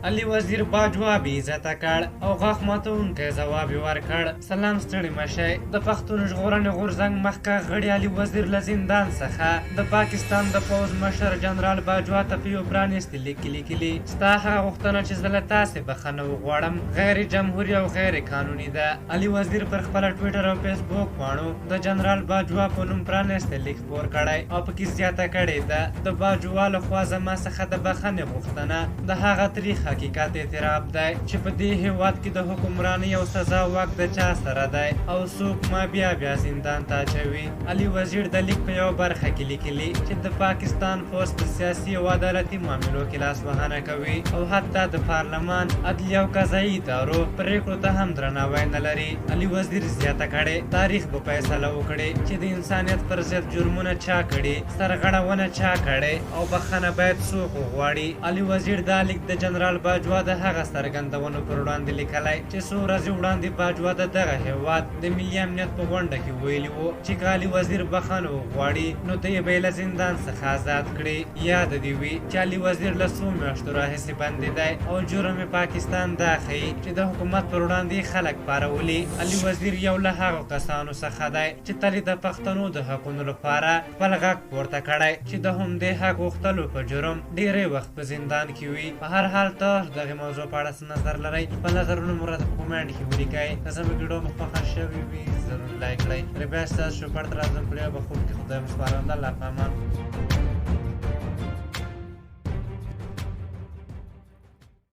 علي وزیر باجوه بې عزته کړ او غاښ ماتوونکی ځواب یې ورکړ. سلام ستړي مه شئ. د پښتون ژغورنې غورځنګ مخکښ غړي علي وزیر له زندان څخه د پاکستان د پوځ مشر جنرال باجوه ته په یو پرانیستي لیک کې لیکلي، ستا هغه غوښتنه چې زه له تاسې بخښنه وغواړم غیر جمهوري او غیر قانوني ده. علي وزیر پر خپله ټویټر او فیسبوک پاڼو د جنرال باجوه په نوم پرانیستی لیک خپور کړی او پکې زیاته کړې ده، د باجوه له خوا زما څخه د بخښنې غوښتنه د هغه تریخ حقیقت اعتراف دی چې په دې هېواد کې د حکمرانۍ او سزا واک د چا سره دی او څوک ما بیا بیا زندان ته اچوي. علي وزیر د لیک په یوه برخه کې لیکلي چې د پاکستان پوځ په سیاسي او عدالتي معاملو کې لاسوهنه کوي او حتی د پارلمان، عدلي او قضايي ادارو پرېکړو ته هم درناوی نه لري. علي وزیر زیاته کړې، تاریخ به فیصله وکړي چې د انسانیت پر ضد جرمونه چا کړي، سرغړونه چا کړې او بخښنه باید څوک وغواړي. علي وزیر دا لیک د جنرال باجوه د هغه څرګندونو پر وړاندې لیکلی چې څو ورځې وړاندې باجوه د دغه هېواد د ملي امنیت په غونډه کې ویلي وو چې که علي وزیر بخښنه وغواړي نو دی به یې له زندان څخه ازاد کړي. یاده دې وي چې علي وزیر له څو میاشتو راهیسې بندي دی او جرم یې پاکستان دا ښيي چې د حکومت پر وړاندې یې خلک پارولي. علي وزیر یو له هغو کسانو څخه دی چې تل یې د پښتنو د حقونو لپاره خپل غږ پورته کړی چې د همدې حق غوښتلو په جرم ډېری وخت په زندان کې وي. په هر حال تاسو دغې موضوع په اړه څه نظر لرئ؟ خپل نظرونه مو راته په کومنټ کې ولیکئ. که زموږ ویډیو مو خوښه شوې وي ضرور لایک کړئ. تر بیا ستاسو چوپړ ته راځم، په لویه بخښونکي خدای مو سپارم. د الله په امان.